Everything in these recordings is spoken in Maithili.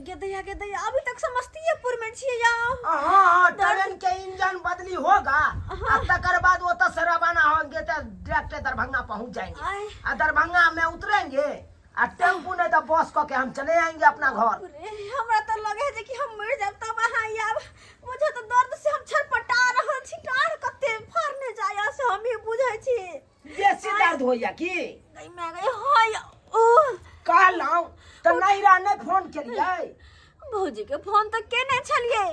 गेदैया गेदैया अभी तक समस्तीपुर में छियै या हाँ हाँ ट्रेन के इंजन बदली होगा आ तकर बाद ओतऽ से रवाना होंगे तो डायरेक्ट दरभंगा पहुंच जाएंगे आय आ दरभंगा में उतरेंगे आ टेम्पू नहीं तो बस कऽ के हम चले आएंगे अपना घर रे, हमरा तो लगे है जे कि हम मर जाब तब अहाँ आब मुझे तो दर्द से हम छटपटा रहल छी टाढ़ कते फाड़ने जाय से हम ही बुझै छी बेसी दर्द होइया की गई मैं गई हाय ओ कहलहुँ तऽ नैरा नहि फोन केलियै भौजी के फोन तऽ केने छलियै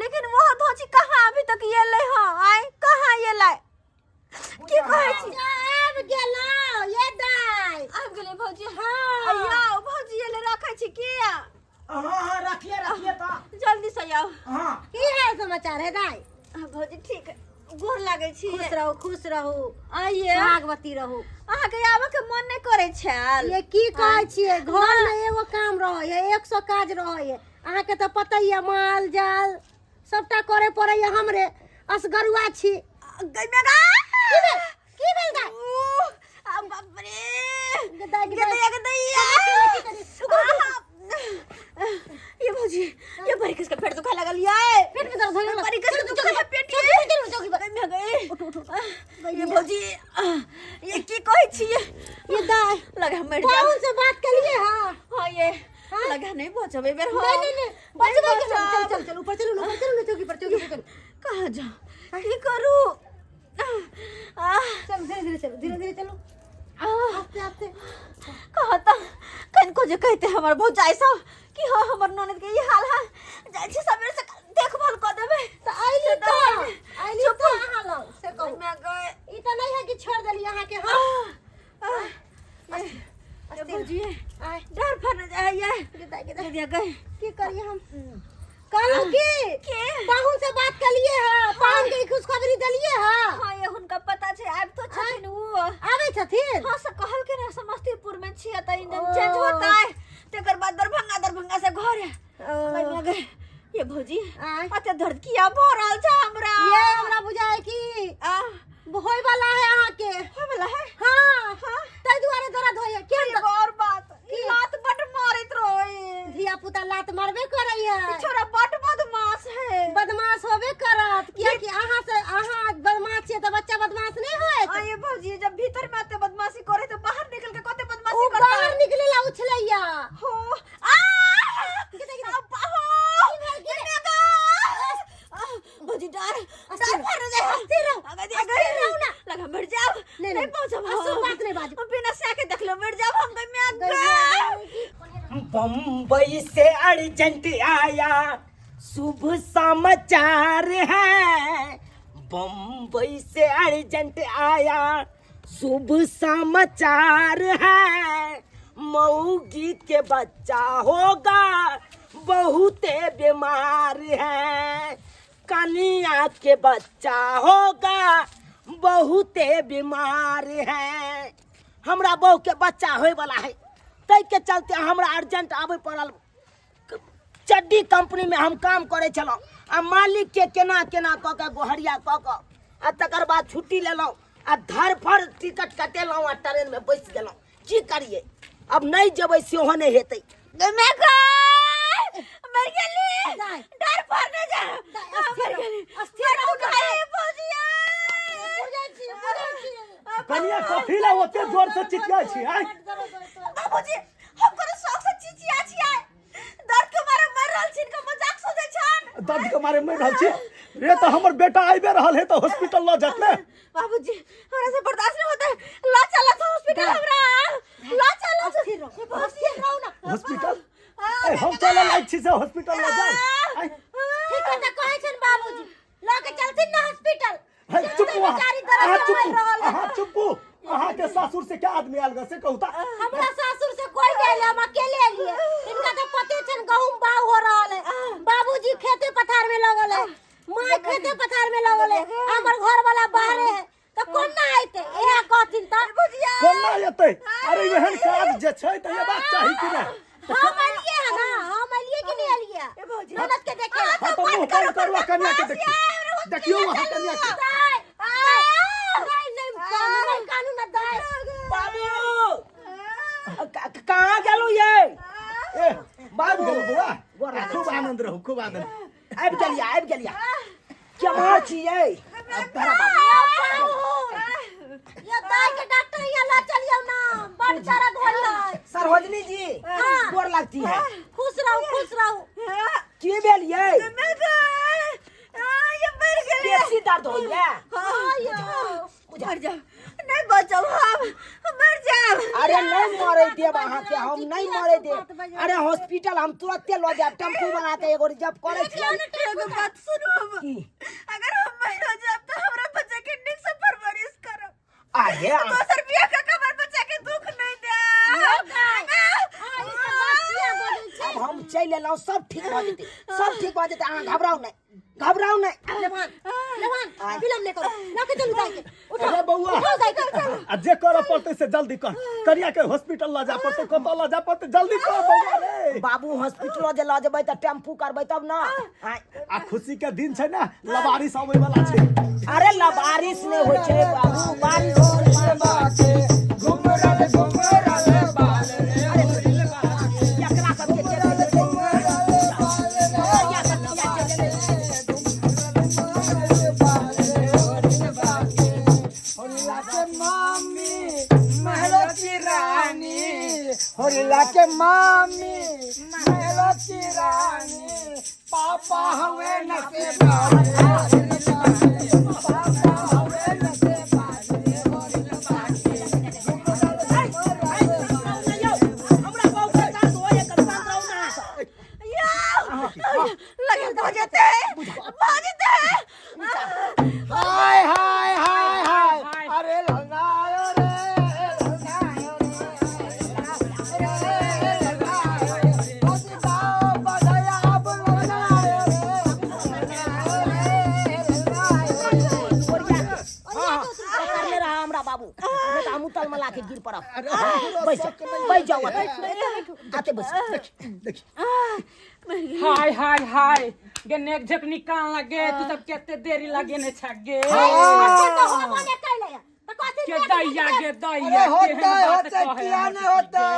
लेकिन वो धोची कहाँ अभी तक एलै हँ आय कहाँ एलै की कहै छी आबि गेलहुँ ये दाइ आबि गेलै भौजी हँ अय्या भौजी एलै रखै छी की हाँ हाँ रखिए रखिए तो जल्दी से आउ हाँ की है समाचार है दाइ हाँ, भौजी ठीक है गोर लागै छी खुश रहू खुश रहू आइए भागवती रहू अहाँके आबऽ के मन नहि करै छल ये की कहै छियै घर में एगो काम रहै है 100 काज रहै है अहाँके तऽ पता ही माल जाल सबटा करे पड़ै है हमरे असगरुआ छी गई में गा की भेल की भेल दाइ उ, आ बाप रे गे दाइ, गे दाइ। गदैया गदैया आहा। ये भौजी ये बड़ी किसका पेट दुखा लगल ये पेट में दर्द होने लगा। बड़ी किसका दुखा है पेट ये चौकी पर, चौकी पर। गई में गई उठ उठ उठ ये भौजी ये की कहै छियै ये दाइ लगा मर जाब कौन से बात करिए हाँ हाँ ये लगा नहीं बचब बेर नहीं नहीं नहीं बचबै के चल चल चल ऊपर चलू ऊपर चलू चौकी पर चौकी पर चलू कहाँ जाऊँ की करू आह, चलू धीरे धीरे चलू धीरे धीरे चलू आह, आस्ते आस्ते कहाँ त कनिको जे कहते हमर भौजाई सब कि हाँ हमर ननद के ई हाल है जाइ छी सबेर से देखभाल कऽ देबै तऽ अइली तऽ अइली चुप। तऽ अहाँ लग से कहू मैं गए ई तऽ नहि है कि छोड़ देली अहाँ के हम ये भौजी आय डर फर जाय ये गे दाइ गे दाइ दे गए की करिए हम कहलहुँ की के पाहुन से बात कलिए है पाहुन के ई खुशखबरी देलिए है हाँ ये हुनका पता छै आब तो छथिन उ आबै छथिन हाँ से कहल के ना समस्तीपुर में छियै तऽ इंजन ओ। चेंज होता है तकर बाद दरभंगा दरभंगा से घर है ओ। मैं गए ये भौजी आय। अते दर्द किया भऽ रहल छै हमरा ये हमरा बुझाय कि आ होय वाला है अहाँ के होय वाला है हाँ हाँ ताहि दुआरे दर्द होइए के एगो और बात की? लात बड मारैत रहे धिया पुता लात मारबे करैया छोरा बड बदमाश है बदमाश होबे करत कियाकि अहाँ से अहाँ बदमाश छियै तऽ बच्चा बदमाश नहि होयत आ ये भौजी जब भीतर में आते बदमाशी करे तो बाहर निकल के कते ओ बदमाशी करता बाहर निकले ला उछलैया हो आ अब्बा हो भौजी डर डर फर जाए अस्थिर रहो, अगर अस्थिर रहो ना। लगा मर जाब नहीं, नहीं पहुंचब हम। अशुभ बात नहीं बाजू। बिना से के देख लो मर जाब हम गई में गए बम्बई से अर्जेंट आया शुभ समाचार है बम्बई से अर्जेंट आया शुभ समाचार है मऊगी के बच्चा होगा बहुते बीमार है कनिया के बच्चा होगा बहुते बीमार है हमरा बहू के बच्चा होय वाला है ताहि के चलते हमरा अर्जेंट आबे पड़ल चड्डी कंपनी में हम काम करे छलहुँ आ मालिक के केना केना कऽ के गोहरिया कऽ कऽ आ तकर बाद छुट्टी लेलहुँ आ धरफड़ टिकट कटेलहुँ आ ट्रेन में बैस गेलहुँ की करिए अब नहीं जेबै सेहो नहीं हेतै मैं गई मर गेली दाइ। डर फरने जा दाइ, आ, अस्थिर मर रहू, गेली अस्थिर रहू ना, दाइ, भौजिया बुझै छी बुझै छी कनिया कथी ला ओते जोर से चिचियाइ छी आय बाबूजी हम कोनो शौक से चिचिया छियै दर्द के मारे मर रहल छी इनका मजाक सोचै छन दर्द के मारे मरि रहल छी रे तऽ हमर बेटा आबि रहल है तऽ हॉस्पिटल लऽ जात ने बाबूजी हमरा से बर्दाश्त नहीं होता है ला चला था हॉस्पिटल हमरा ला चला अस्थिर रहो अस्थिर रहो ना हॉस्पिटल ए हम चलऽ लायक छी से हॉस्पिटल लऽ जाउ आय ठीक है तऽ कहै छन बाबूजी लऽ के चलथिन ना हॉस्पिटल हे चुप बेचारी अहाँ दर्द अहाँ से चुप मरि रहल है। अहाँ चुप अहाँ के सासुर से क्या आदमी आयल ग से कहू तऽ हमरा सासुर से कोई नहीं आयल हम अकेले एलिए इनका तो पते छन गहूम बाव हो रहल है बाबूजी खेते पथार में लगल है माय खेते पथार में लगल है हमर घर वाला बाहरे है तो कोन ना आइते इहे कहथिन त कोना एतै अरे एहन काज जे छै तऽ एबाक चाही कि नहि हम एलिए है ना हम एलिए कि नहीं एलिए ननद के देखे हाँ तऽ मुँह बंद करू आ कनिया के देखियौ देखियौ अहाँ कनिया के दाइ दाइ नहीं कानू नहीं कानू ना दाइ बाबू कहाँ गेलू ये ए बाबू गेलौ बौआ गोर लागै खूब आनंद रहू, खूब आनंद। आबि गेलिया, आबि गेलिया। केम्हर छियै? ये दाई के डॉक्टर यहाँ ला चलियो ना, बड़ दर्द होई है। सरोजनी जी, हाँ। गोर लगती है। खुश रहो, खुश रहो। की भेल यै? ये मर गेलै। बेसी दर्द होइया? मर जाब, नहीं बचब हम, मर जाब। अरे नहीं मरे देब अहाँके, हम नहीं मरे देब। अरे हॉस्पिटल हम तुरंते लऽ जायब, टेम्पू बना के एगो रिजर्व करै छी। एगो बात सुनू, हम की? अगर हम मर जाब तो हमरा बच्चा के नीक से परवरिश करब। अरे दोसर बियाह के हमर बच्चा के दुख नहीं देब। अब हम चलि एलहुँ, सब ठीक भऽ जेतै, सब ठीक भऽ जेतै। अहाँ घबराउ नहि, घबराउ नहि। लेवान, लेवान, विलम्ब नहीं करो, लके चलू दाई के। उठो, अरे बौआ। उठो दाई के, चलो। आ जे करऽ पड़तै से जल्दी कर। करिया के हॉस्पिटल लऽ जा पड़तै, कतऽ लऽ जा पड़तै, जल्दी कर बौआ रे। बाबू हॉस्पिटलो जे लऽ जेबै तऽ टेम्पू करबै तब ने। आँय। आ खुशी के दिन छै ने, लबारिश अबै वाला छै। अरे लबारिश नहि होइ छै बाबू, बारिश घुमरल घुमरल बाल रे। एकरा सबके चलि जेतै। करिया सब किया चलि जेतै? होरिला के मामी महलो की रानी, पापा हवे नसीब पापा हवे नसीब। हमरा बहुत दर्द होइए, कनि शान्त रहू ने अहाँ सब। लगे भऽ जेतै, भऽ जेतै। हाय हाय हाय हाय, अरे ललनायो रे, ललनायो रे, रे ललनायो रे, मोती गाओ बधाया अब ललनायो रे, ललनायो रे, ललनायो रे। पकड़ने रहा हमरा बाबू, नहीं तो हम उतल में लाके गिर पड़ब। बैस जाओ, बैस जाओ, आते आते बैस। देखी। हाय हाय हाय गे, नेक झक निकाल लगे, तू सब केते देरी लगे ने छगे। अच्छा तो होबो ने कैले है। तो कथी के नेक दैया गे दैया, अरे होतै, केहन बात होतै, कहै किया है नहि होतै?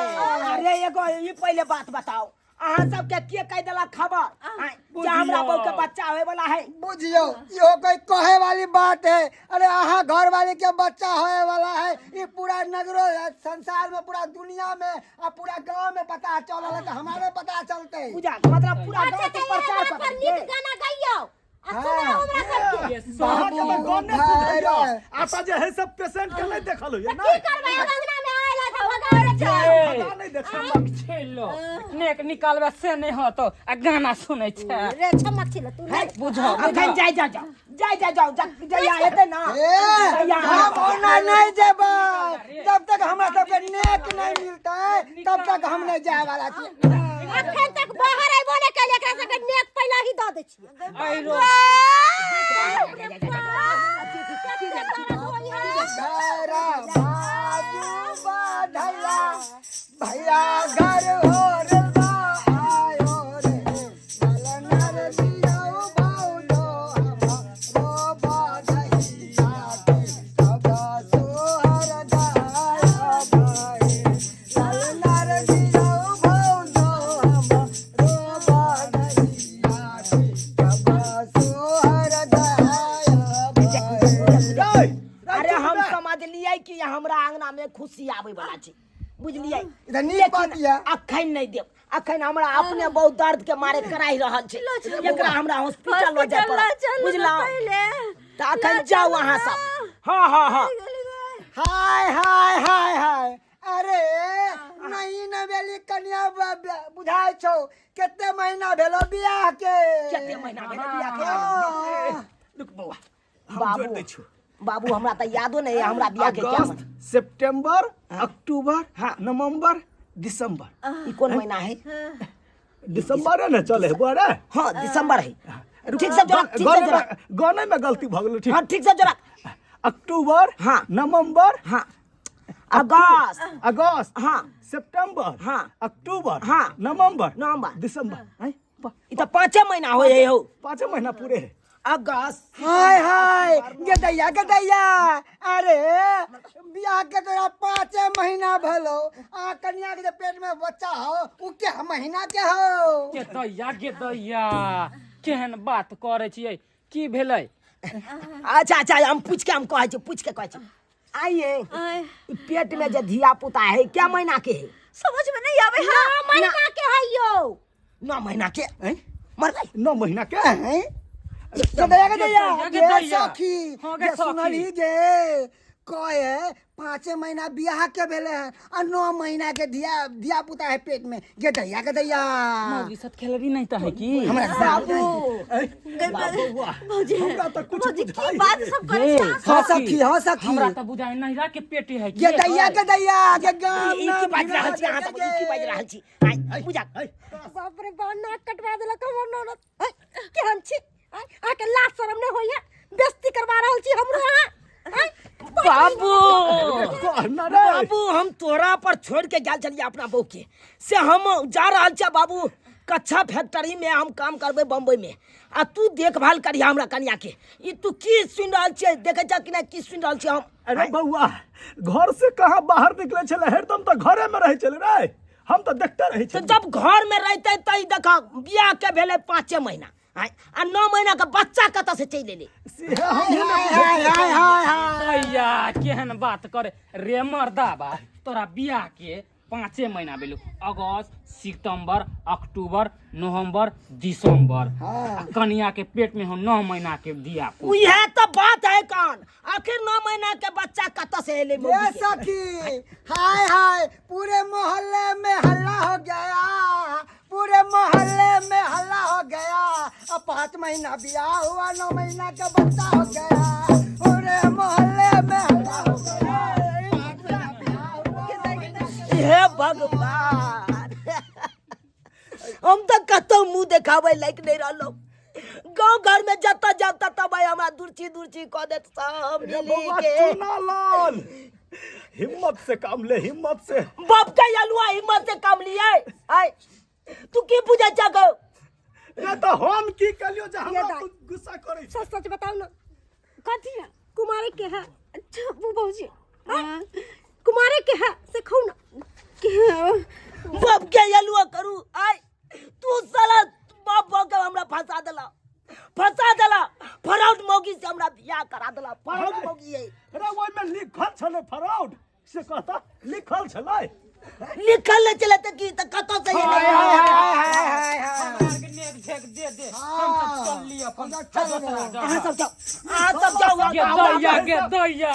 अरे एगो ई पहिले बात बताओ, अहाँ सबके के कह देलक खबर आँय, जे हमरा बहू के बच्चा होय वाला है? बुझियो, इहो कोई कहे वाली बात है? अरे अहाँ घर वाले के बच्चा होए वाला है, ये पूरा नगरो संसार में, पूरा दुनिया में आ पूरा गांव में पता चलल है, तो हमारे पता चलते। पूजा मतलब पूरा अच्छा गांव के तो प्रचार ये पर कर नीक गाना गाइयो आ सुनाओ हमरा सबके। ये अहाँके तऽ गम नहि सुझैया। आता जे है सब पेशेंट के नहीं देखल होइए की ने करबै, अब अंगना में आयल है तऽ भगाबै छै। पता नहीं देखल। छेलो नेक निकालबे से नहीं होतो आ गाना सुनै छै। रे छमक छिल तू नहीं। बुझो अखन जाय जाओ, जाओ जाय जाय जाओ, जहिया हेतै ना ए, तहिया हम ओना नहीं जेबै, जब तक हमरा सबके नेक नहीं मिलतै तब तक हम नहीं जाए वाला छी। अखन तक बाहर आइबो ने कैले, एकरा सबके नेक पहिला ही दऽ दै छियै। आइरो घर बाजू बधैया भैया घर हो रे बा आयो रे, ललनर दियौ भौलो हमरो बधैया के सब सोहर गाय भाई, ललनर दियौ भौलो हमरो बधैया के सब सोहर गाय भाई। अरे हम समझलियै कि हमरा अंगना में खुशी आबै वाला छै, बुझलियै? ई तऽ नीक बात यऽ। अखन नहि देब, अखन हमरा अपने बहुत दर्द के मारे कराहि रहल छै, एकरा हमरा हॉस्पिटल लऽ जाय पड़त, बुझलहुँ? तऽ अखन जाउ अहाँ सब। हाँ हाँ हाँ। हाय हाय हाय हाय, अरे नहीं नवेली कन्या बुझाइ छौ, कते महीना भेलो बियाह के? कते महीना भेलै बियाह के? हाँ। रुक बौआ, हम बाबू जोड़ि दै छियौ। बाबू हमरा तऽ यादो नहि है हमरा बियाह के क्या अगस्त, सितंबर, अक्टूबर, नवंबर, दिसंबर। ई कोन महीना है? दिसंबर है ने चले बौआ रे। हाँ दिसंबर है। ठीक से जोड़ा, ठीक से जोड़ा। गाने में गलती भऽ गेलै। ठीक। हाँ ठीक से जोड़ा। अक्टूबर, हाँ। नवंबर, हाँ अगस्त, अगस्त, हाँ। सितंबर, हाँ। अक्टूबर, हाँ। नवंबर, नवंबर। दिसंबर। आँय, ई तऽ 5 महीना होय है हौ। 5 महीना पूरे है। अगस्त। हाय हाय गेदैया गेदैया, अरे बियाह के तोरा 5 महीना भेलो, आ कन्या के जे पेट में बच्चा हो उ के महीना के हो? के दैया गे दैया, केहन बात करै छियै, की भेलै? अच्छा अच्छा, हम पूछ के हम कहै छी, पूछ के कहै छी। आइए आय, ई पेट में जे धिया पुता है क्या महीना के है? समझ में नहीं आवे है। 9 महीना के है यो। 9 महीना के? हैं? मर गई। 9 महीना के? हैं? गेदैया गेदैया, गे गे दैया। सखी, हाँ, गे गे सखी। सुनलही गे कहे 5 महीना बियाह के भेले हैं आ 9 महीना के धिया धिया पुता है पेट में। गेदैया गेदैया, मौगी साथ खेलबी नहीं त है की? हमरा बाबू बाबू भौजी हमरा तऽ कुछ भौजी की बुझाइ बात नहि। सब करै छी अहाँ? हाँ सखी, हाँ सखी। हमरा तऽ बुझाइ नहिरा के पेटे है की। गेदैया गेदैया गे गाम ई की बाजि रहल छी अहाँ सब? ई की बाजि रहल छी? आइ बुझा। बाप रे बाप, नाक कटवा देलक हमर ननद। आय, केहन छी? आय, अहाँके लाज शरम नहि होइया? बेइज्जती करवा रहल छी हमरो अहाँ। आय, बाबू कहना रे। बाबू, हम तोरा पर छोड़ के गेल छलियै अपना बहू के, से हम जा रहल छियै बाबू कच्छा फैक्ट्री में हम काम करबै बम्बई में, आ तू देखभाल करिहा हमरा कनिया के। ई तू की सुनि रहल छियै? देखै छह कि नहि की सुनि रहल छियै हम? अरे बौआ, घर से कहाँ बाहर निकले छलै? हरदम तऽ घरे में रहै छलै रे, हम तऽ देखते रहै तऽ छलियै। जब घर में रहते तऽ ई देखऽ, बियाह के भेलै 5 महीना, आँय, आ 9 महीना के बच्चा कतऽ से चलि एलै? से हमहूँ नहि हाय हाय हाय हाय हाय। दैया केहन बात करे रे मर्दाबा, तोरा बियाह के 5 महीना भेलौ, अगस्त सितंबर अक्टूबर नवंबर दिसंबर, आ कनिया के पेट में हो 9 महीना के दिया पुत। उहे तऽ बात है कान, आखिर 9 महीना के बच्चा कतऽ से एलै ये मौगी के? सखी, हाय हाय, पूरे मोहल्ले में हल्ला हो गया, पूरे मोहल्ले में हल्ला हो गया। अब 5 महीना बियाह हुआ, 9 महीना का बच्चा हो गया, पूरे मोहल्ले में हल्ला हो गया। 5 महीना बियाह हुआ, 9 महीना के हे भगवान, हम तऽ कतौ मुँह देखाबै लायक नहि रहलहुँ। गाँव घर में जतऽ जाब ततऽ भाई हमरा दुर्ची दुर्ची कऽ देत सब रे मिली बौआ, के। चुना लाल, हिम्मत से काम ले, हिम्मत से। बाप के अलुआ हिम्मत से काम लिए। आय तू की बुझै छह गौ? रे तऽ हम की कहलियौ जे हमरा दाइ। तू गुस्सा करै सच सच बताउ ना, कथी है? कुमारे के है? अच्छा, वो भौजी। हाँ? कुमारे के है से खाउ ना। बाप के अलुआ करू। आय तू साला बाप बाप के हमरा फंसा देला, फंसा देला, फराउट मौगी से हमरा बियाह करा देला, फराउट मौगी है। रे ओहिमे लिखल छलै फराउट, से कहता लिखल छलै? लिखल नहि छलै तऽ की तऽ कतऽ से एलै? हाय, हाय, हाय हाय हाय हाय। हमरा आरके नेक झेक दे दे, हम सब चलली अपन चल दोसरा जगह। अहाँ सब जाउ, अहाँ सब जाउ। गे दैया गे दैया,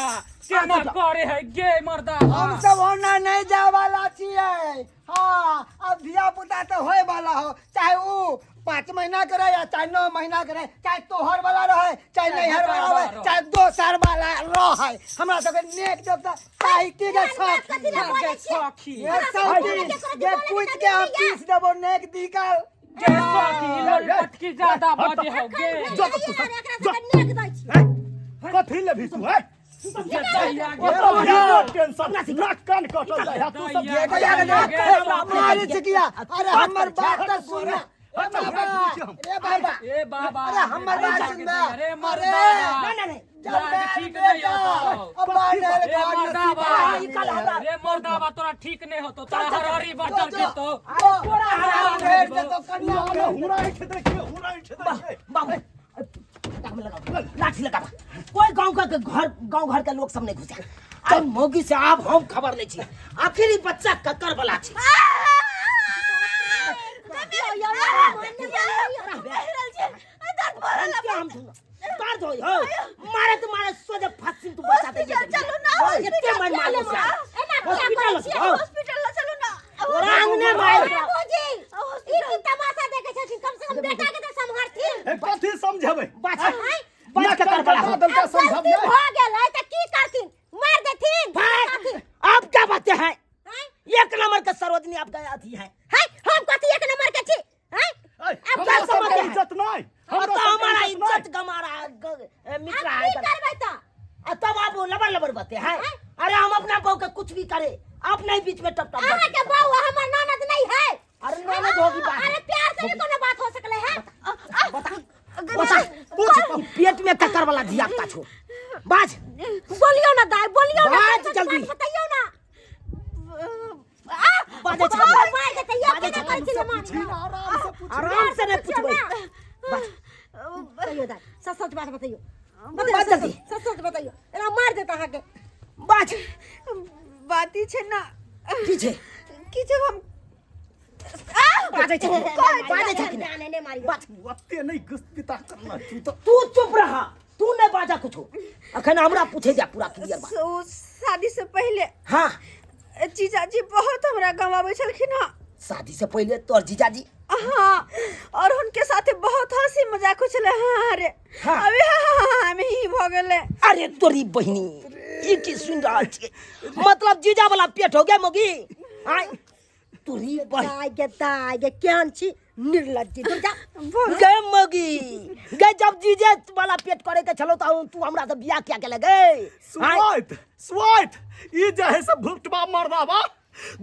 केना करे है गे मर्दा? हम सब ओना नहीं जाए वाला छियै। हाँ, अब धिया पुता तो होए वाला हो, चाहे ऊ 5 महीना के रहे या चाहे 9 महीना के रहे, चाहे तोहर वाला रहे चाहे नैहर वाला रहे चाहे दोसर वाला रहे, हमरा सबके नेक देवता साहित्य के सखी। गे सखी, ये सखी, ये पूछ के हम पीस देबो नेक दिकल। गे सखी, लटकी ज्यादा बजे हो गे। जो तू सब, जो। नेक दै छी। हैं? कथी लेबही तू, हैं? गे दैया गे ओतऽ दैया। बिना टेंशन, नाक कान कटल जाइ है, तू सब दैया, गे गे गे सखी। मारे छिकिया। अरे हमर बात तऽ सुन रे बाबा, रे बाबा, ए बाबा, अरे हमर बात सुन बे। अरे अरे मर्दाबा। नहीं नहीं नहीं, जब ठीक नहीं होतो। अब बानर ए मर्दाबा, ई कल हमरा रे मर्दाबा, तोरा ठीक नहीं होतो, तोरा हरहरी बचल जेतो। भेट जेतो कन्या। हुरा ऐठ देखिए, हुरा ऐठ देखिए। बाबू लाठी लगा, कोई गांव का घर, गांव घर के लोग सब नहीं घुसे। आइ मौगी से आब हम खबर लै छी, आखिर ई बच्चा ककर वाला छै? हम दर्द होई हो, मारे तो मारे सोझे फसिन तू बच्चा दे। चलू ना, केते मन मारलो से एना किया हॉस्पिटल करै छियै? हो। हॉस्पिटल ला चलू ना। तोरा अंगने मार। बाबूजी, ई की तमाशा देखै छथिन? कम से कम बेटा के तऽ सम्हारथिन। ए, कथी समझेबै? बच आँय? बच के कर वाला हो। देलका आब गलती समझबियै? भऽ गेलै तऽ की करथिन? मार देथिन? भाग, आप क्या बातें हैं? आँय? एक नंबर के सरोजनी आपका अथी है। है, हम कथी एक नंबर के छी? आँय? ऐ, अब हमरा क्या सबके समझते हैं? इज्जत नहि, अब हमरा तो सबके हमारा इज्जत नहि। इज्जत गमा रहा है, मित्र आब है की करबै तऽ? आ तब आप लबर लबर बते हैं। अरे हम अपना बहू के कुछ भी करे, आप नहीं बीच में टप टप। अहाँ के बहू हमर ननद नहीं है। अरे ननद होगी बात। अरे प्यार से भी कोनो बात हो सकले है? बता बता। पूछ में ककर वाला धिया पुता छौ बाज बोलियो ना दाई बोलियो ना बाज सच जल्दी। बात बताइयो ना बाजै छै बाबू मार देतै यो बाजै केना छै। करै छी मार आराम से पूछ आराम से नहीं पूछबै बाज बताइयो दाई सच सच बात बताइयो बाज बताइयो जल्दी। सच सच बताइयो एना मार देता अहाँके बाज बात ई छै ना की छै कि जब हम बाजै छै बाजै छै कि नहि? नहीं नहीं मारियो बाज ओते नहि गुस्सा करना तू तो तू चुप रह तू नहीं बाजा कुछो अखन हमरा पूछे जा पूरा क्लियर बात ओ शादी से पहले हाँ जीजाजी बहुत हमरा गवाबै छलखिन हँ शादी से पहले तोर जीजाजी हाँ और उनके साथे बहुत हंसी मजाक होइ छलै हाँ रे हाँ। अभी हाँ हाँ में ही भऽ गेलै अरे तोरी बहिनी ई की सुन रहल छियै मतलब जीजा वाला पेट हो गया मोगी आय तोरी बहिनी दाई गे दाई गे केहन छी निर्लज्जी दूर जा गे मगी गे जब जीजे वाला पेट करे के छलो त तू हमरा से बियाह किया के लगे स्वाइत स्वाइत ई जे है से भुटबा मरदाबा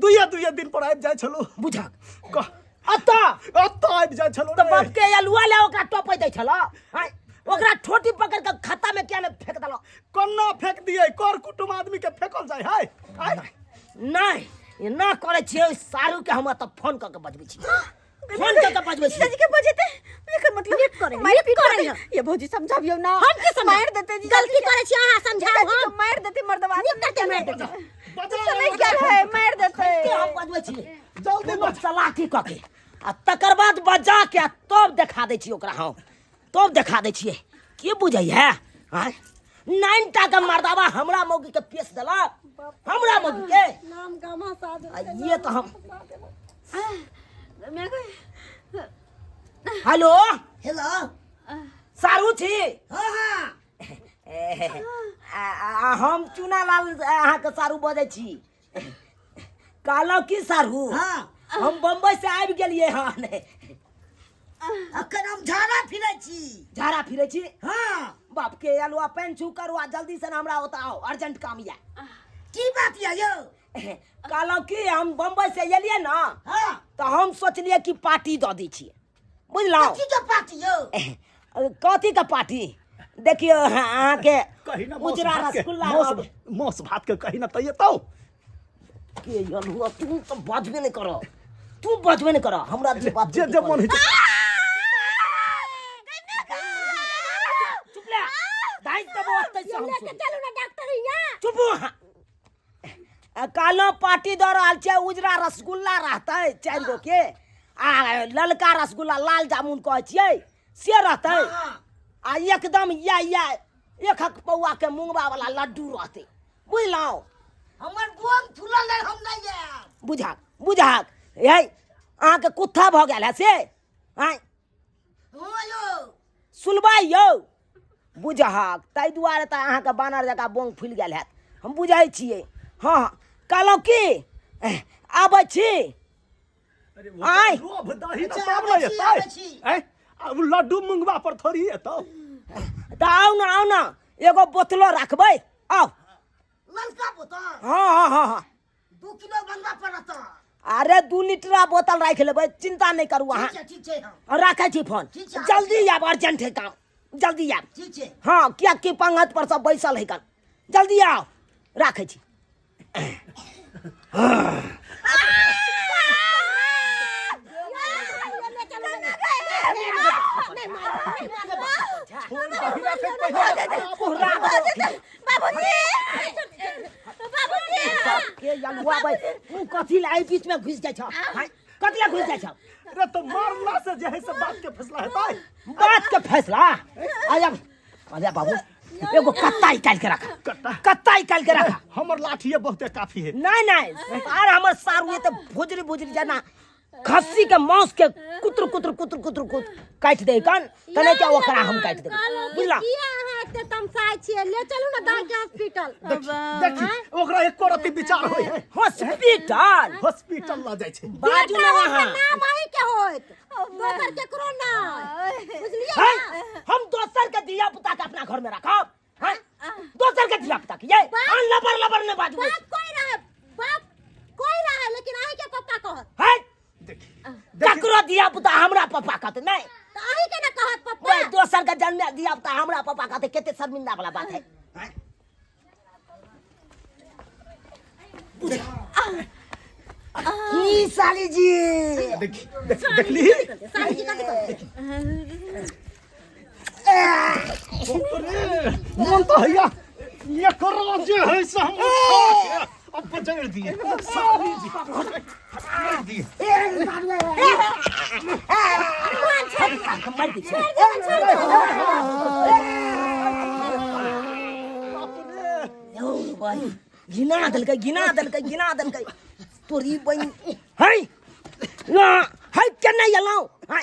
दुइये दुइये दिन पर आबि जाइ छलो बुझक कह अतः अतऽ आबि जाइ छलो तऽ बाप के अलुआ ले ओकरा टपै दै छलो आय ओकरा ठोटी पकड़ के खत्ता में किया ने फेंक देलो कोना फेंक दिए कर कुटुम आदमी के फेंकल जाइ है आय नहीं ये ना करे छियै ओहि सारू के हम तऽ फोन कऽ के बजबै छी फोन कऽ के बजबै छी जीजाजी के बजेते एकर मतलब नीक करे, मारि नीक पीट करे करते। ये भौजी समझाबियौ ना हम की समझाउ? मारि देते जीजाजी गलती के। करै छी अहाँ समझाउ जीजाजी के हम मारि देते मर्दवा नीक करते मारि देते बजा नहीं क्या है मारि देते के हम बजबै छी जल्दी बज चलाकी कऽ के आ तकर बाद बजा के आ तब देखा दै छी ओकरा हम तब देखा दै छियै की बुझै है आँय नाइन टा के मर्दाबा हमरा मौगी के पेश देलक हमरा मौगी के नाम गामा साधु आ ये तऽ हम मैं कह- हेलो हेलो सारू छी हाँ हाँ हम चूनालाल अहाँके सारू बजै छी कहलहुँ की सारू हाँ। हम बम्बई से आबि गेलियै हन अखन हम झाड़ा फिरै छी झाड़ा फिरै छी हाँ बाप के अलुआ पेन छू करू आ जल्दी से हमरा ओतऽ आउ अर्जेंट काम यऽ की बात यऽ यौ कहलहुँ की हम बम्बई से एलियै ने हाँ तऽ हम सोचलियै कि पार्टी दऽ दै छियै बुझलहुँ कथी के पार्टी यौ कथी के पार्टी देखियौ अहाँके कही ना मांस उजरा भात के रसगुल्ला मांस रहब। मांस भात के कही ना तैये तो के अलुआ तू तऽ बजबे नहि कर तू बजबे नहि कर हमरा जे बात जे जे मन होइ छै चुप ले दाइ तब ओतै से हम लेके सुन। चलू ना डॉक्टर यहाँ चुप अहाँ कालो पार्टी दऽ रहल छै उजरा रसगुल्ला रहतै चारि गो के आ ललका रसगुल्ला लाल जामुन कहै छियै से रहतै आ एकदम या या एक हक पौआ के मुंगबा वाला लड्डू रहतै बुझलहुँ हमर बोन फूलल है हम नहीं आयब बुझाक बुझाक हे अहाँके कुत्था भऽ गेल है से आँय हाँ यौ सुनबै यौ बुझहक ताहि दुआरे तऽ अहाँके बानर जकाँ बोंग फुलि गेल हैत हम बुझै छियै हँ हँ कहलहुँ की आबै छी अरे आँय। रोब दही अच्छा, तऽ तब आबै ने छी, एतै आबै छी। आँय, आ उ लड्डू मुंगबा पर थोड़ी एतौ तऽ आउ ने आउ ने एगो बोतलो राखबै आउ ललका बोतल हँ हँ हँ हँ 2 किलो बनबऽ पड़त अरे 2 लीटरा बोतल राखि लेबै चिंता नहि करू अहाँ ठीक छै ठीक छै हम राखै छी फोन ठीक छै। जल्दी आयब अर्जेंट है काम जल्दी आयब ठीक छै हँ किएकि पंगत पर सब बैसल है कन जल्दी आउ राखै छी छोड़ दही राखै पहिले के यलुआ भाई तू कथी ला एहि बीच में घुसि जाइ छ हाय कथी ला घुसि जाइ छ अरे तो मारला से जे है से बात के फैसला हेतै बात के फैसला आया अरे बाबू एगो कत्ता निकाल के रखा कत्ता? कत्ता निकाल के रखा हमर लाठी बहुते काफी है नहीं नहीं आर हमर सारू ये तो भुजरी भुजरी जना खस्सी के मांस के कुत्र कुत्र कुत्र कुत्र कुत्र काटि दे कन तने क्या ओकरा हम काटि देबै बुझला किया अहाँ एते तमसाइ छियै ले चलू ना दाई के हॉस्पिटल देखी ओकरा एको रति विचार होइ है हॉस्पिटल हॉस्पिटल लऽ जाइ छै बाजू बेटा ना होत अहाँ तऽ नाम अहीं के होत दोसर केकरो नहि बुझलियै हैं? ना हम दोसर के धिया पुता के अपना घर में रखब हैं? दोसर के धिया पुता के ये बाप- अन लबर लबर ने बाजू बाप कोई रहे बाप कोई रहे लेकिन अहीं के पप्पा कहत हैं देखी ककरो धिया पुता हमरा पप्पा कहते नहीं तऽ अहीं के ना कहत पप्पा ओए दोसर के जन्म दिया पुता हमरा पापा कहते कते शर्मिंदा वाला बात है। की साली जी? देख देख देखली। साली जी कथी कहते? अरे मन तो हैया एकरो जे है से हम उठा के अब पजड़ दिए साली जी पजड़ दिए। मर दी छै। बाप रे। यौ भाई, गिना देलकै, गिना देलकै, गिना देलकै तोरी बहिन। है ना है के नहीं एलौ है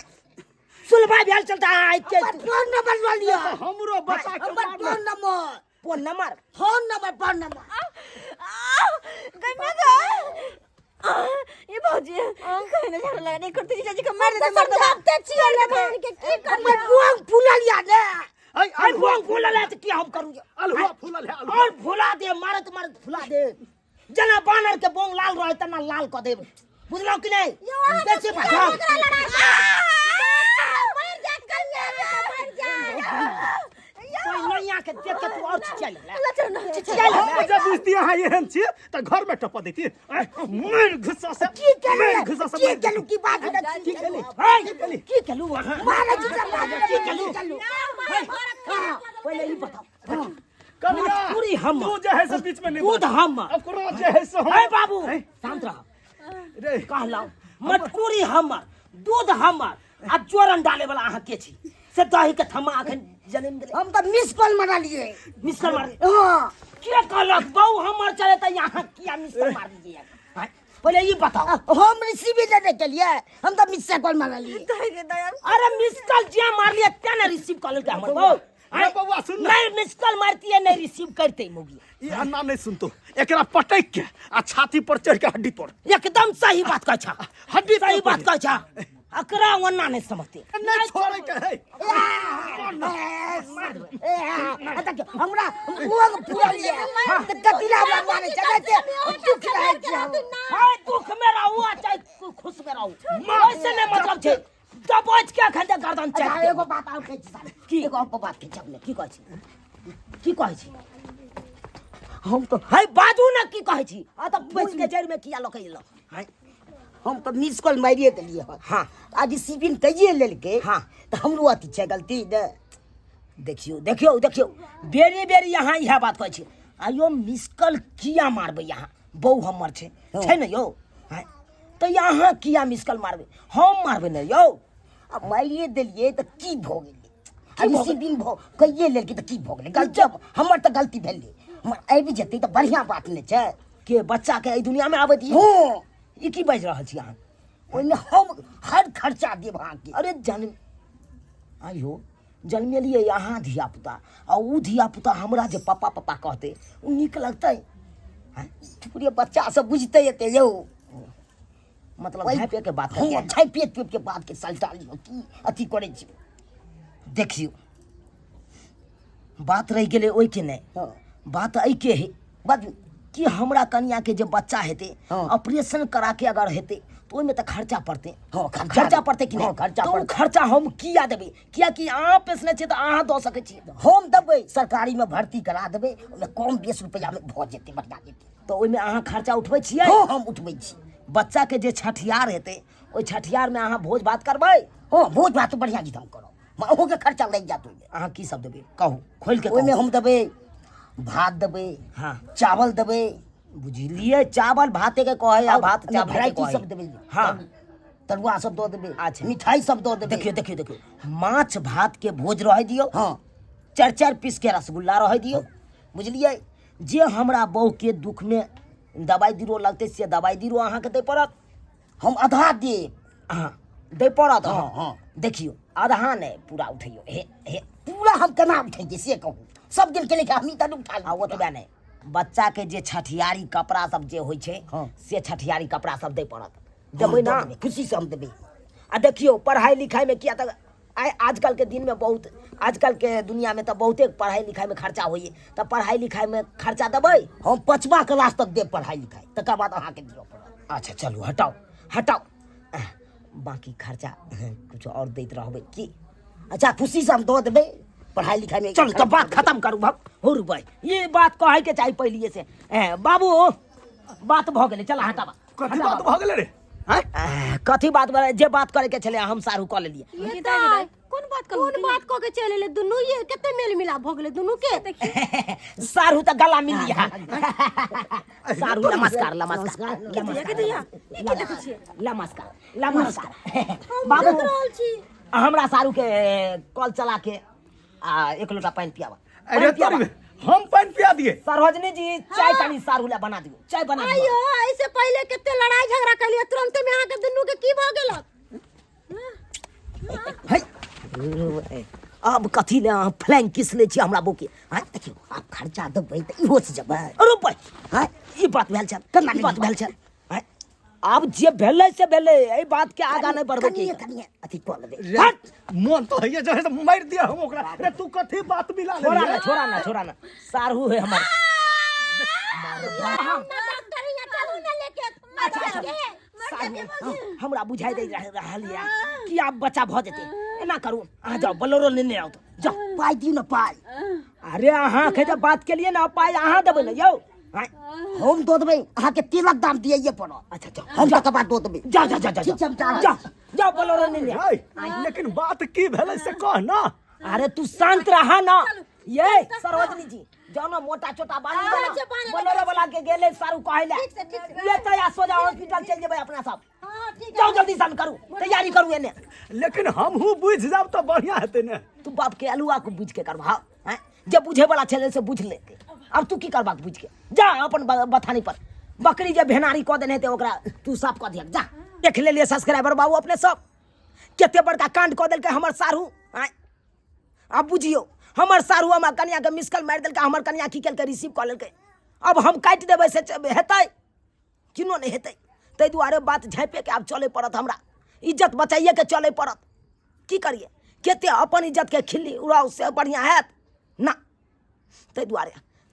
सुलभा भेल चलता है के फोन नंबर लऽ लिअ। हमरो बच्चा के हमर मारलक। Phone number, phone number, phone number, phone number. गई मैं गए ये भौजी कहीं ना झाड़ू लगा नहीं करती जीजाजी के मार देते मार देते। समझाते छियै लखान के की हमर करियै? बुआंग फूलल या ने। ऐ आई बुआंग फूलल है त की हम करू? अलहुआ फूलल है, अलहुआ। और फुला दे, मारत मारत फुला दे। जना बानर के बोंग लाल रहे तना लाल क देब, बुझलौ कि नहीं? बेसी बात। ओकरा लड़ाई मर जात कहिया, मर जात। कोई नैया के देख के तू और चिचिया लगला। चल ना। चिचिया लगला। हम जब बुझती अहाँ एहन छी तऽ घर में टपा देती। मारि घुस्सा से की केलु? मारि घुस्सा से की मारि। केलु? की बात? की केली? है की केली? की केलू अहाँ? मारै छी तऽ मारै। की केलू? केलु? पहिले ई बताउ। कनिया, पूरी हम तू जे है से बीच में नहीं दूध बाज। हम ओकरो जे है से हम है बाबू, शांत रह। रे कहलहुँ मटकूरी हमर, दूध हमर आ जोरन डाले वाला अहाँ के छी से दही के थमा अखन जन्म देले? हम तऽ मिस कॉल मारलियै। मिस कॉल मार? हँ। के कहलक बहु हमर चले तऽ यहाँ किया मिस कॉल मार दीजिए? आँय? पहिले ई बताउ। हम रिसीव नहि केलियै, हम तऽ मिस कॉल मारलियै। अरे मिस कॉल जे मारलियै ते ने रिसीव कऽ लेलकै हमर बहु। रे बौआ, सुन ना। नहीं मिस कॉल मारती है, नहीं रिसीव करते मोगी। ई अन्ना नहीं सुनतो, एकरा पटक के आ छाती पर चढ़ के हड्डी तोड़। एकदम सही बात कहै छा। हड्डी सही तोड़। बात कहै छा, एकरा ओना नहीं समझते। नहीं छोड़े के है। हमरा मुँह फूलल ये तऽ कतिला हमरा मारै छै ते दुख रहै छै हम। हाय, दुख में रहू आ चाहे खुश में रहू, वैसे नहीं मतलब छै, दबोच के अखन गर्दन अच्छा चाटि एगो बात और कहै छी साले। की? एगो और बात कहै छी अपने। की कहै छी? की कहै छी? हम तऽ है बाजू ने, की कहै छी? आ तऽ फूल के जड़ि में किया लऽ के एलौ? हाय, हम तऽ मिस कॉल मारिए देलियै हन। हाँ। आ रिसीविंग कैये लेलकै। हाँ। तऽ हमरो अथी छै गलती ने। देखियौ देखियौ देखियौ, बेरी बेरी अहाँ इएह बात कहै छी। आयो मिस कॉल किया मारबै अहाँ? बहु हमर छै, छै ने यौ? आँय, तऽ अहाँ किया मिस कॉल मारबै? हम मारबै ने यौ। आ मारिए देलियै तऽ की भऽ गेलै? आ की भऽ गेलै? रिसीविंग भऽ कैये लेलकै तऽ की भऽ गेलै? गलती हमर तऽ गलती भेलै, हमर आबि जेतै तऽ बढ़िआँ बात नहि छै? के बच्चा के एहि दुनिया में आबै दियै? हँ। ई की बाजि रहल छी अहाँ? ओहिमे हम हर खर्चा देब अहाँके। अरे जन्म आइयो जन्मेलियै अहाँ धिया पुता आ उ धिया पुता हमरा जे पापा पापा कहतै उ नीक लगतै? आँय? पूरे बच्चा सब बुझतै एते यौ। मतलब ओहि- झाँपे के बात हँ, करियै। झाँपे तोपि के बात के सलटा लियौ, की अथी करै छी? देखियौ, बात रहि गेलै ओहिके नहि। हँ। बात एहिके है। बाजू। कि हमरा कनिया के जे बच्चा हेतै, हँ। ऑपरेशन करा के अगर हेतै तऽ ओहिमे तऽ खर्चा पड़तै। हँ, खर्चा। खर्चा पड़तै कि नहि? हँ, खर्चा तऽ ओ पड़तै। खर्चा हम किया देबै? कियाकि अहाँ पेशने छियै तऽ अहाँ दऽ सकै छी। हम देबै, सरकारीमे भर्ती करा देबै, ओहिमे कम बेस रुपैआमे भऽ जेतै, बढ़िआँ जेतै। तऽ ओहिमे अहाँ खर्चा उठबै छियै? हँ, हम उठबै छी। बच्चा के जे छठियार हेतै, ओहि छठियारमे अहाँ भोज भात करबै? हँ, भोज भात बढ़िआँ जेतै, हम करब, अहूँके खर्चा लागि जायत ओहिमे। अहाँ की सब देबै कहू, खोलि के। ओहिमे हम देबै भात देबै। हाँ। चावल देबै। बुझलियै, चावल भाते के कहै आ आओर भात चावल के भेराइटी कहै। सब देबै। हाँ। तरुआ सब दऽ देबै। अच्छा। मिठाई सब दऽ देबै। देखियौ देखियौ देखियौ, माछ भात के भोज रहै दियौ। हँ। चारि चारि पीस के रसगुल्ला रहै दियौ, बुझलियै? जे हमरा बहू के दुख में दवाइ बीरो लगतै से दवाइ बीरो अहाँके दै पड़त। हम आधा देब। अहाँ दै पड़त। हँ, हँ। देखियौ, आधा नहि, पूरा उठैयौ। हे हे, पूरा हम केना उठैयै से कहू? सब दिन के लेके हमही तऽ उठा आ ओतबे नहि, बच्चा के जे छठियारी कपड़ा सब जे होइ छै, हँ। से छठियारी कपड़ा सब दै पड़त। देबै देबै ना? ना, खुशी से हम देबै। आ देखियौ, पढ़ाइ लिखाइमे किया तऽ आइ आजकल के दिनमे बहुत, आजकल के दुनियामे तऽ बहुते पढ़ाइ लिखाइमे खर्चा होइए, तऽ पढ़ाइ लिखाइमे खर्चा देबै? हम 5वां क्लास तक देब पढ़ाइ लिखाइ, तकर बाद अहाँके दिअ पड़त। अच्छा चलू, हटाउ हटाउ, बाकी खर्चा किछु आओर दैत रहबै की? अच्छा खुशी से हम दऽ देबै पढ़ाई लिखाई में। चल तो बात खत्म करू भग हो रुबै, ये बात कहै के चाही पहलिए से। ए, बाबू बात भऽ गेलै, चल हटाबा। कथी बात भऽ गेलै रे? आँय? कथी बात भेलै? जे बात करे के छलै हम सारू कऽ लेलियै। ये तऽ कोन बात करू? कोन बात कऽ के चलि एलै दुनू? ये कते मेल मिलाप भऽ गेलै दुनू के। सारू तऽ गला मिल लिया। सारू नमस्कार, नमस्कार, नमस्कार, नमस्कार बाबू। देख रहल छी हमरा सारू के कल चला के आ एक लोटा पानि पियाबा। अरे पानि पियाबा। तोरी, हम पानि पिया दिए? सरोजनी जी चाय कनी सारू ला बना दियौ, चाय बना दियौ। आइयो ऐसे पहिले कते लड़ाई झगड़ा कलिए, तुरंते में अहाँ के दुनू के की भऽ गेलक? है अब कथी ले अहाँ फ्लैंग किस लै छी हमरा बोके? हाँ देखियौ, आब खर्चा देबै तऽ इहो से जेबै। अरे भाई हाँ ई बात भेल छल, केना ई बात भेल छल। आँय, आब जे भेलै से भेलै, एहि बात के आगा नहि बढ़बै के। कनिये कनिये अथी कऽ लेबै। रे, मन तो हैया जे मारि दिया हम ओकरा। रे तू कथी बात मिला छोड़ा लेलियै? ना, छोड़ा ना, छोड़ा ना, सारू है हमर। डॉक्टर हियाँ चलू ने लेके मर के। सारू हमरा बुझाइ दै रहल यऽ कि आब बच्चा भऽ जेतै। एना करू, अहाँ जाउ बोलेरो लेने आउ, तऽ जाउ। पाइ दियौ ने पाइ। अरे अहाँ के जब बात केलिए ने, पाइ अहाँ देबै ने यौ? आँय, हम दऽ देबै अहाँके, तेलक दाम दियैये पड़त। अच्छा जाउ। हम तकर बाद दऽ देबै। जाउ जाउ जाउ जाउ। ठीक छै, हम जा रहल जाउ छी। जाउ, बोलेरो लेने आउ। है, लेकिन बात की भेलै से कह ना। अरे तू शांत रहा ना। ये सरोजनी जी जाओ ना, मोटा छोटा बानी अच्छा, बान्हि बोलेरो वाला के गेले सारू कहै ले। ठीक से, ठीक से। ये तो या सोजा हॉस्पिटल चल जेबै अपना सब। हाँ ठीक। जाओ जल्दी सन करू, तैयारी करू एने। लेकिन हमहूँ बुझि जाब तऽ बढ़िया हेतै ने। तू बाप के अलुआ को बुझ के करबा हैं? जे बुझे वाला छलै से बुझ ले। अब तू की करबाक बुझ के? जा अपन बथानी पर बकरी जे भेनारी कऽ देने हेतै ओकरा तू साफ कऽ दिहक, जा। देख लेलियै सब्सक्राइबर बाबू अपने सब, कते बड़का कांड कऽ देलकै हमर साढ़ू। आँय, आब बुझियौ, हमर साढ़ू हमरा कनियाके मिसकल मारि देलकै। हमर कनिया की केलकै? रिसीव कऽ लेलकै। अब हम काटि देबै से हेतै? किनो नहि हेतै। ताहि दुआरे बात झाँपिके आब चलै पड़त, हमरा इज्जत बचाइएके चलै पड़त। की करियै? कते अपन इज्जतके खिल्ली उड़ाउ से बढ़िआँ हैत ना। ताहि दुआरे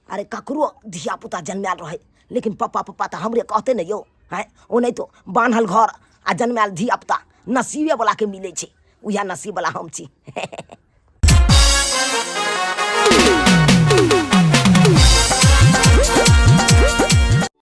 अरे ककरो धियापुता जन्मायल रहै, लेकिन पप्पा पप्पा तऽ हमरे कहतै ने यौ। आँय, ओनाहितो बान्हल घर आ जन्मायल धियापुता नसीबेवलाके मिलै छै, उएह नसीबवला हम छी।